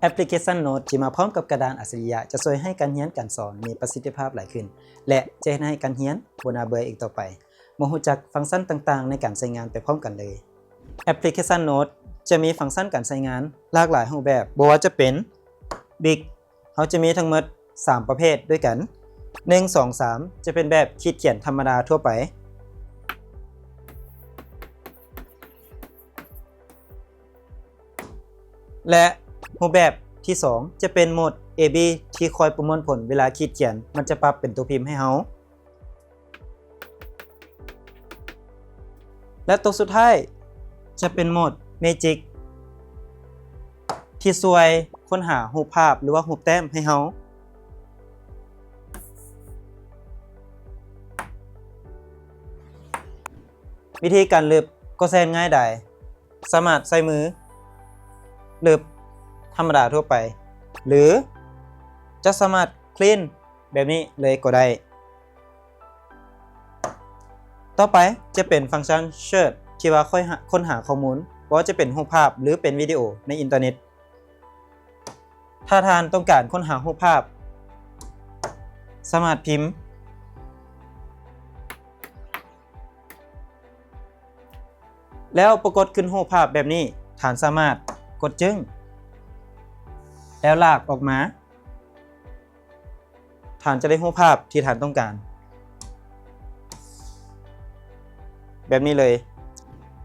ແອັບພລິເຄຊັນໂນດທີ່ມາພ້ອມກັບກະດານອັດສະລິຍະ ຈະຊ່ວຍໃຫ້ການຮຽນການສອນມີປະສິດທິພາບຫຼາຍຂຶ້ນ ແລະ ຈະເຮັດໃຫ້ການຮຽນບໍ່ໜ້າເບື່ອອີກຕໍ່ໄປ. ມາຮູ້ຈັກຟັງຊັນຕ່າງໆໃນການໃຊ້ງານໄປພ້ອມກັນເລີຍ. ແອັບພລິເຄຊັນໂນດຈະມີຟັງຊັນການໃຊ້ງານຫຼາກຫຼາຍຮູບແບບ, ບໍ່ວ່າຈະເປັນ ບິກ ເຮົາຈະມີທັງໝົດສາມປະເພດດ້ວຍກັນ, ໜຶ່ງ ສອງ ສາມ ຈະເປັນແບບຂີດຂຽນທຳມະດາທົ່ວໄປ ແລະ ຮູບແບບທີສອງ ຈະເປັນໂໝດ ເອບີ ທີ່ຄອຍປະມວນຜົນເວລາຂີດຂຽນ, ມັນຈະປັບເປັນຕົວພິມໃຫ້ເຮົາ. ແລະ ຕົວສຸດທ້າຍຈະເປັນໂໝດ ເມຈິກ ທີ່ຊ່ວຍຄົ້ນຫາຮູບພາບ ຫຼືວ່າຮູບແຕ້ມໃຫ້ເຮົາ. ວິທີການລຶບກໍແສນງ່າຍດາຍ, ສາມາດໃຊ້ມືລຶບທຳມະດາທົ່ວໄປ ຫຼື ຈະສາມາດ clean ແບບນີ້ເລີຍກໍໄດ້. ຕໍ່ໄປຈະເປັນຟັງຊັນ search ທີ່ວ່າຄ້ນຫາຂໍ້ມູນ, ບໍ່ວ່າຈະເປັນຮູບພາບ ຫຼື ເປັນວິດີໂອໃນອິນເຕີເນັດ. ຖ້າທ່ານຕ້ອງການຄົ້ນຫາຮູບພາບ, ສາມາດພິມ ແລ້ວປາກົດຂຶ້ນຮູບພາບແບບນີ້, ທ່ານສາມາດກົດຈຶ້ງ ແລ້ວລາກອອກມາ, ທ່ານຈະໄດ້ຮູບພາບທີ່ທ່ານຕ້ອງການ ແບບນີ້ເລີຍ.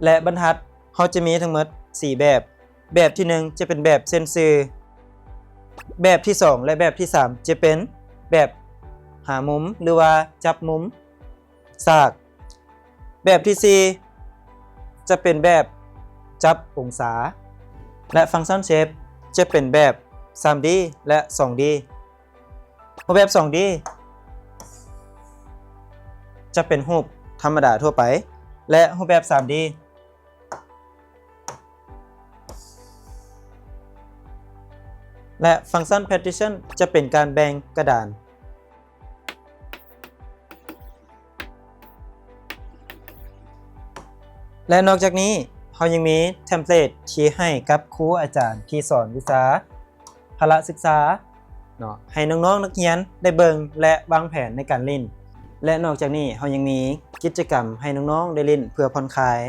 ແລະ ບັນທັດເຮົາຈະມີທັງໝົດສີ່ແບບ. ແບບທີໜຶ່ງຈະເປັນແບບເຊັນຊື່, ແບບທີສອງ ແລະ ແບບທີສາມຈະເປັນແບບຫາມຸມ ຫຼືວ່າຈັບມຸມສາກ. ແບບທີສີ່ຈະເປັນແບບຈັບອົງສາ ແລະ ຟັງຊັນເຊບຈະເປັນແບບສາມດີ ແລະ ສອງດີ. ຮູບແບບສອງດີຈະເປັນຮູບທຳມະດາທົ່ວໄປ ແລະ ຮູບແບບສາມດີ ແລະ ຟັງຊັນ partition ຈະເປັນການແບ່ງກະດານ. ແລະ ນອກຈາກນີ້ ເຮົາຍັງມີເທັມເພລດທີ່ໃຫ້ກັບຄູອາຈານທີ່ສອນວິຊາພະລະສຶກສາເນາະ ໃຫ້ນ້ອງໆນັກຮຽນໄດ້ເບິ່ງ ແລະ ວາງແຜນໃນການຫຼິ້ນ. ແລະ ນອກຈາກນີ້ ເຮົາຍັງມີກິດຈະກຳໃຫ້ນ້ອງໆໄດ້ຫຼິ້ນເພື່ອຜ່ອນຄາຍ.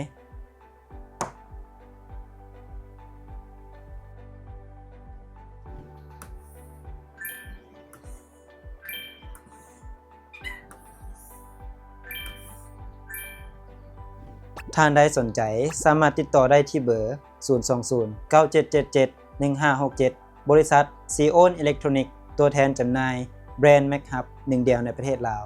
ທ່ານໃດສົນໃຈ ສາມາດຕິດຕໍ່ໄດ້ທີ່ເບີ ສູນສອງສູນ ເກົ້າເຈັດເຈັດເຈັດ ໜຶ່ງຫ້າຫົກເຈັດ ບໍລິສັດ ຊີໂອນ ອີເລັກໂທຣນິກ ຕົວແທນຈຳໜ່າຍແບຣນ ແມັກຮັບ ໜຶ່ງດຽວໃນປະເທດລາວ.